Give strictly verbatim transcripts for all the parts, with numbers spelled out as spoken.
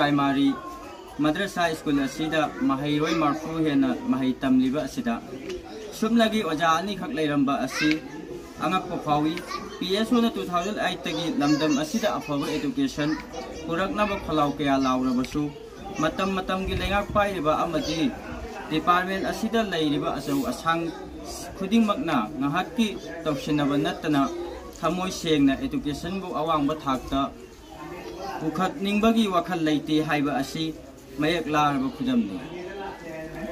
Primary ꯃꯗ꯭ꯔꯁꯥ school ꯑꯁꯤꯗ ꯃꯍꯩꯔꯣꯏ ꯃꯔꯐꯨ ꯍꯦꯟꯅ ꯃꯍꯩ ꯇꯝꯂꯤꯕ ꯑꯁꯤꯗ ꯁꯨꯞꯅꯒꯤ ꯑꯣꯖꯥ ꯑꯅꯤꯈꯛ ꯂꯩꯔꯝꯕ ꯑꯁꯤ ꯑꯉꯛꯄ ꯐꯥꯎꯏ꯫ ꯄꯤ ꯑꯦꯁ ꯑꯣꯅ ꯇꯨ ꯊꯥꯎꯖꯟ ꯑꯩꯠꯇꯒꯤ ꯂꯝꯗꯝ ꯑꯁꯤꯗ ꯑꯐꯕ education ꯄꯨꯔꯛꯅꯕ ꯈꯣꯜꯂꯥꯎ ꯀꯌꯥ ꯂꯥꯎꯔꯕꯁꯨ, ꯃꯇꯝ ꯃꯇꯝꯒꯤ ꯂꯩꯉꯥꯛ ꯄꯥꯏꯔꯤꯕ ꯑꯃꯗꯤ department ꯑꯁꯤꯗ ꯂꯩꯔꯤꯕ ꯑꯆꯧ ꯑꯁꯥꯡ ꯈꯨꯗꯤꯡꯃꯛꯅ ꯉꯥꯏꯍꯥꯛꯀꯤ ꯇꯧꯁꯤꯟꯅꯕ ꯅꯠꯇꯅ ꯊꯃꯣꯏ ꯁꯦꯡꯅ educationꯕꯨ ꯑꯋꯥꯡꯕ ꯊꯥꯛꯇ ꯄꯨꯈꯠꯅꯤꯡꯕꯒꯤ ꯋꯥꯈꯜ ꯂꯩꯇꯦ ꯍꯥꯏꯕ ꯑꯁꯤ ꯃꯌꯦꯛ ꯂꯥꯔꯕ ꯈꯨꯗꯝꯅꯤ꯫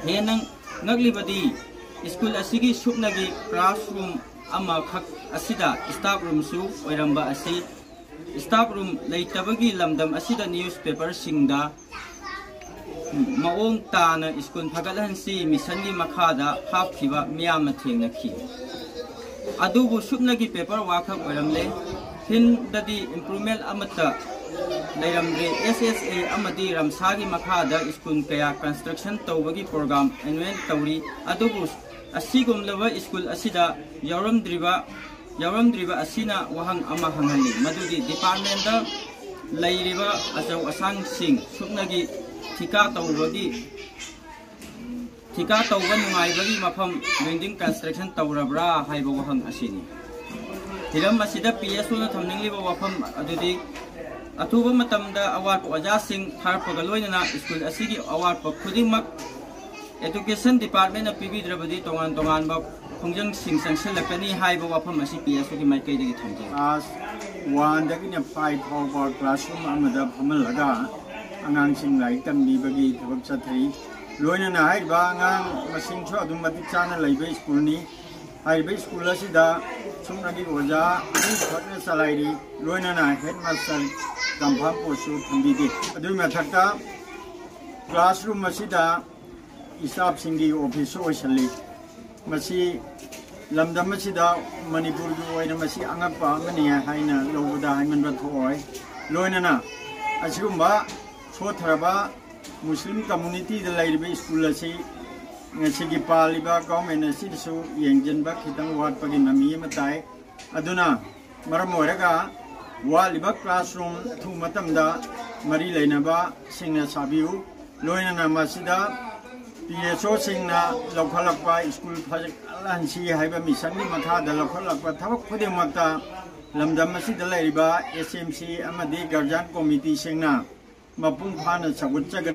ꯍꯦꯟꯅ ꯉꯛꯂꯤꯕꯗꯤ ꯁ꯭ꯀꯨꯜ ꯑꯁꯤꯒꯤ ꯁꯨꯞꯅꯒꯤ classroom ꯑꯃꯈꯛ ꯑꯁꯤꯗ staff roomꯁꯨ ꯑꯣꯏꯔꯝꯕ ꯑꯁꯤ staff room ꯂꯩꯇꯕꯒꯤ ꯂꯝꯗꯝ ꯑꯁꯤꯗ newspaperꯁꯤꯡꯗ ꯃꯑꯣꯡ ꯇꯥꯅ ꯁ꯭ꯀꯨꯜ ꯐꯒꯠꯍꯟꯁꯤ missionꯒꯤ ꯃꯈꯥꯗ ꯍꯥꯞꯈꯤꯕ ꯃꯤꯌꯥꯝꯅ ꯊꯦꯡꯅꯈꯤ꯫ ꯑꯗꯨꯕꯨ ꯁꯨꯞꯅꯒꯤ paper workꯈꯛ ꯑꯣꯏꯔꯝꯂꯦ꯫ ꯐꯤꯜꯗꯗꯤ improvement ꯑꯃꯠꯇ ꯂꯩꯔꯝꯗ꯭ꯔꯦ꯫ ꯑꯦꯁ ꯑꯦꯁ ꯑꯦ ꯑꯃꯗꯤ ꯔꯝꯁꯥꯒꯤ ꯃꯈꯥꯗ ꯁ꯭ꯀꯨꯜ ꯀꯌꯥ construction ꯇꯧꯕꯒꯤ program announce ꯇꯧꯔꯤ꯫ ꯑꯗꯨꯕꯨ ꯑꯁꯤꯒꯨꯝꯂꯕ ꯁ꯭ꯀꯨꯜ ꯑꯁꯤꯗ ꯌꯥꯎꯔꯝꯗ꯭ꯔꯤꯕ ꯌꯥꯎꯔꯝꯗ꯭ꯔꯤꯕ ꯑꯁꯤꯅ ꯋꯥꯍꯪ ꯑꯃ ꯍꯪꯍꯜꯂꯤ, ꯃꯗꯨꯗꯤ departmentꯇ ꯂꯩꯔꯤꯕ ꯑꯆꯧ ꯑꯁꯥꯡꯁꯤꯡ ꯁꯨꯞꯅꯒꯤ ꯊꯤꯀꯥ ꯇꯧꯕꯒꯤ ꯊꯤꯀꯥ ꯇꯧꯕ ꯅꯨꯡꯉꯥꯏꯕꯒꯤ ꯃꯐꯝ building construction ꯇꯧꯔꯕ꯭ꯔꯥ ꯍꯥꯏꯕ ꯋꯥꯍꯪ ꯑꯁꯤꯅꯤ꯫ ꯍꯤꯔꯝ ꯑꯁꯤꯗ ꯄꯤ ꯑꯦꯁ ꯑꯣꯅ ꯊꯝꯅꯤꯡꯂꯤꯕ ꯋꯥꯐꯝ ꯑꯗꯨꯗꯤ ꯑꯊꯨꯕ ꯃꯇꯝꯗ ꯑꯋꯥꯠꯄ ꯑꯣꯖꯥꯁꯤꯡ ꯊꯥꯔꯛꯄꯒ ꯂꯣꯏꯅꯅ ꯁ꯭ꯀꯨꯜ ꯑꯁꯤꯒꯤ ꯑꯋꯥꯠꯄ ꯈꯨꯗꯤꯡꯃꯛ education departmentꯅ ꯄꯤꯕꯤꯗ꯭ꯔꯕꯗꯤ ꯇꯣꯉꯥꯟ ꯇꯣꯉꯥꯟꯕ ꯈꯣꯡꯖꯪꯁꯤꯡ ꯆꯪꯁꯤꯜꯂꯛꯀꯅꯤ ꯍꯥꯏꯕ ꯋꯥꯐꯝ ꯑꯁꯤ ꯄꯤ ꯑꯦꯁ ꯑꯣꯒꯤ ꯃꯥꯏꯀꯩꯗꯒꯤ ꯊꯝꯖꯩ꯫ Class oneꯗꯒꯤꯅ five ꯐꯥꯎꯕ classroom ꯑꯃꯗ ꯐꯝꯍꯜꯂꯒ ꯑꯉꯥꯡꯁꯤꯡ ꯂꯥꯏꯔꯤꯛ ꯇꯝꯕꯤꯕꯒꯤ ꯊꯕꯛ ꯆꯠꯊꯔꯤ꯫ ꯂꯣꯏꯅꯅ ꯍꯥꯏꯔꯤꯕ ꯑꯉꯥꯡ ꯃꯁꯤꯡꯁꯨ ꯑꯗꯨꯝ ꯃꯇꯤꯛ ꯆꯥꯅ ꯂꯩꯕ ꯁ꯭ꯀꯨꯜꯅꯤ꯫ ꯍꯥꯏꯔꯤꯕ ꯁ꯭ꯀꯨꯜ ꯑꯁꯤꯗ ꯁꯨꯞꯅꯒꯤ ꯑꯣꯖꯥ ꯑꯅꯤꯈꯛꯅ ꯆꯂꯥꯏꯔꯤ, ꯂꯣꯏꯅꯅ headmaster ꯀꯝꯐꯥꯝ ꯄꯣꯁꯁꯨ ꯊꯝꯕꯤꯗꯦ꯫ ꯑꯗꯨꯒꯤ ꯃꯊꯛꯇ classroom ꯑꯁꯤꯗ staffꯁꯤꯡꯒꯤ officeꯁꯨ ꯑꯣꯏꯁꯜꯂꯤ꯫ ꯃꯁꯤ ꯂꯝꯗꯝ ꯑꯁꯤꯗ ꯃꯅꯤꯄꯨꯔꯒꯤ ꯑꯣꯏꯅ ꯃꯁꯤ ꯑꯉꯛꯄ ꯑꯃꯅꯤ ꯍꯥꯏꯅ ꯂꯧꯕꯗ ꯍꯥꯏꯃꯟꯕ ꯊꯣꯛꯑꯣꯏ꯫ ꯂꯣꯏꯅꯅ ꯑꯁꯤꯒꯨꯝꯕ ꯁꯣꯠꯊꯔꯕ Muslim communityꯗ ꯂꯩꯔꯤꯕ ꯁ꯭ꯀꯨꯜ ꯑꯁꯤ ꯉꯁꯤꯒꯤ ꯄꯥꯜꯂꯤꯕ government ꯑꯁꯤꯅꯁꯨ ꯌꯦꯡꯁꯤꯟꯕ ꯈꯤꯇꯪ ꯋꯥꯠꯄꯒꯤ ꯃꯃꯤ ꯑꯃ ꯇꯥꯏ꯫ ꯑꯗꯨꯅ ꯃꯔꯝ ꯑꯣꯏꯔꯒ ꯋꯥꯠꯂꯤꯕ ꯀ꯭ꯂꯥꯁꯔꯨꯝ ꯑꯊꯨꯕ ꯃꯇꯝꯗ ꯃꯔꯤ ꯂꯩꯅꯕꯁꯤꯡꯅ ꯁꯥꯕꯤꯌꯨ꯫ ꯂꯣꯏꯅꯅ ꯃꯁꯤꯗ ꯄꯤ ꯑꯦꯁ ꯑꯣꯁꯤꯡꯅ ꯂꯧꯈꯠꯂꯛꯄ ꯁ꯭ꯀꯨꯜ ꯐꯒꯠꯍꯟꯁꯤ ꯍꯥꯏꯕ ꯃꯤꯁꯟꯒꯤ ꯃꯈꯥꯗ ꯂꯧꯈꯠꯂꯛꯄ ꯊꯕꯛ ꯈꯨꯗꯤꯡꯃꯛꯇ ꯂꯝꯗꯝ ꯑꯁꯤꯗ ꯂꯩꯔꯤꯕ ꯑꯦꯁ ꯑꯦꯝ ꯁꯤ ꯑꯃꯗꯤ ꯒꯥꯔꯖꯤꯌꯥꯟ ꯀꯣꯃꯤꯇꯤꯁꯤꯡꯅ ꯃꯄꯨꯡ ꯐꯥꯅ ꯁꯧꯒꯠꯆꯒꯅꯤ꯫